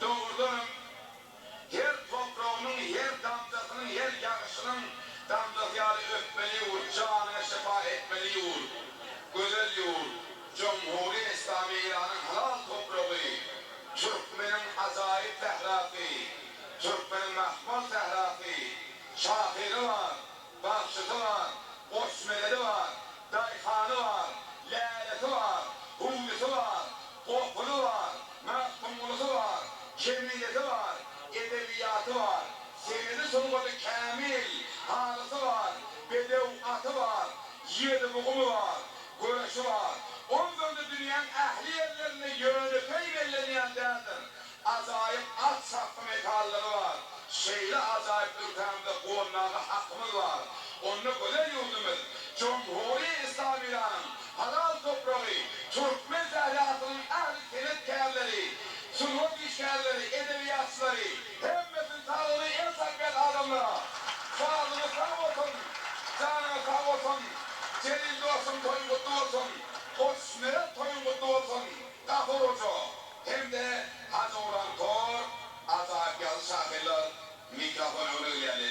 Dogrudanam, her topragynyň, her damjasynyň, her ýagyşynyň damjasy ýaly öpmeli ýurt, janyňa şypa etmeli ýurt, gözel ýurt, Jomhuri Yslamy Eýranyň halal topragy, türkmeniň ajaýyp sährasy, türkmeniň mahmal sährasy, şahyry bar, bagşysy bar, goçmeledi bar, daýhany bar, lälesi bar, hüwdüsi bar, gopuzy bar, Magtymgulusy bar, Keminesi bar, edebiýaty bar, senedi sungaty kämil, halysy bar, bedew aty bar, ýedi mugumy bar, göreşi bar. Onsoň-da dünýäň ähli ýerlerinde ýönekeý bellenýän däldir. Ajaýyp at çapgy mekanlary bar. Şeýle ajaýyp ülkämizde guwanmaga hakymyz bar. Onda gözel ýurdumyz, Jomhuri Yslam Eýranyň halal topragy, türkmen sährasynyň ähli senetkärleri, sungat işgärleri, edebiýatçylary, hemmesiniň saglygyna el çarpýan adamlara saglygyňyz sag bolsun, janyňyz sag bolsun, Jelil dostum toýuň gutly bolsun, Goçmeret toýuň gutly bolsun, Gafur hoja hem-de Hajy Oglan Tor ajaýyp ýazyjy-şahyrlar mikrofon öňüne gelýärler.